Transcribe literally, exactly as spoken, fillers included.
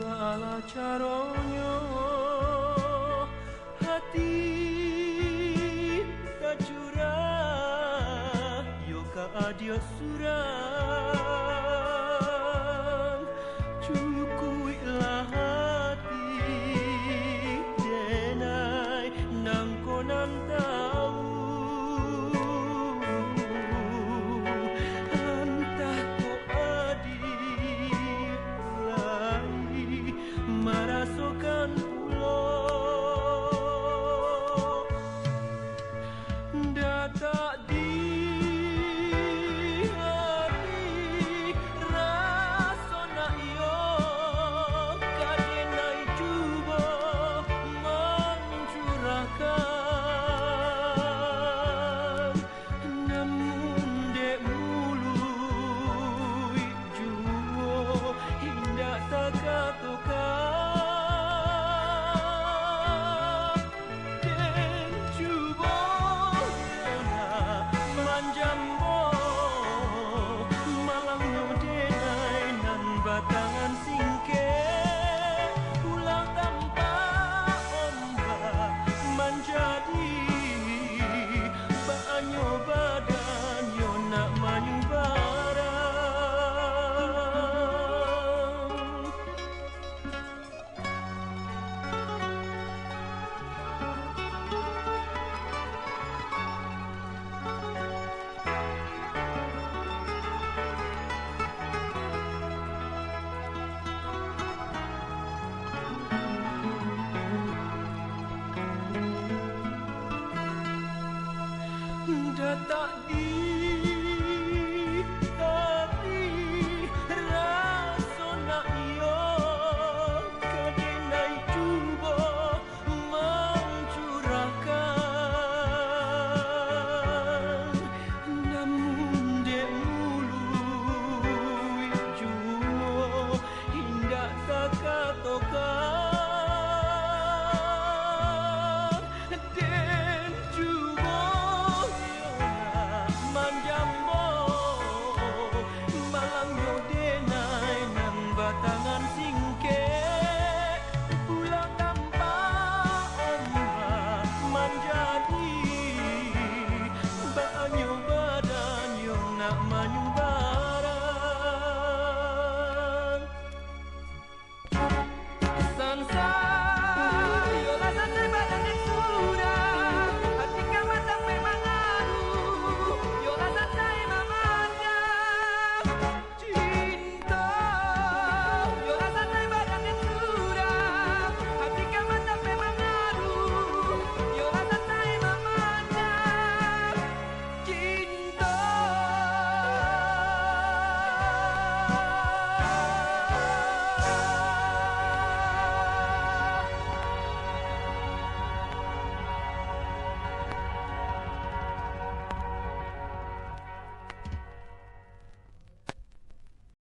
Bala caronyo hati tacurah, yo ka adiak surang. Cukuiklah hati, denai nangko nan tahu. Antah kok adiak lai marasokan pulo. Datak di hati raso nak iyo ka denai cubo mancurahkan, namun dek muluik juo indak takatokan. Den cubo nak manjambo, malangnyo denai nan batangan singkek, pulang tampak ombak manjadi baanyo badan yo nak manyubarang. Datak di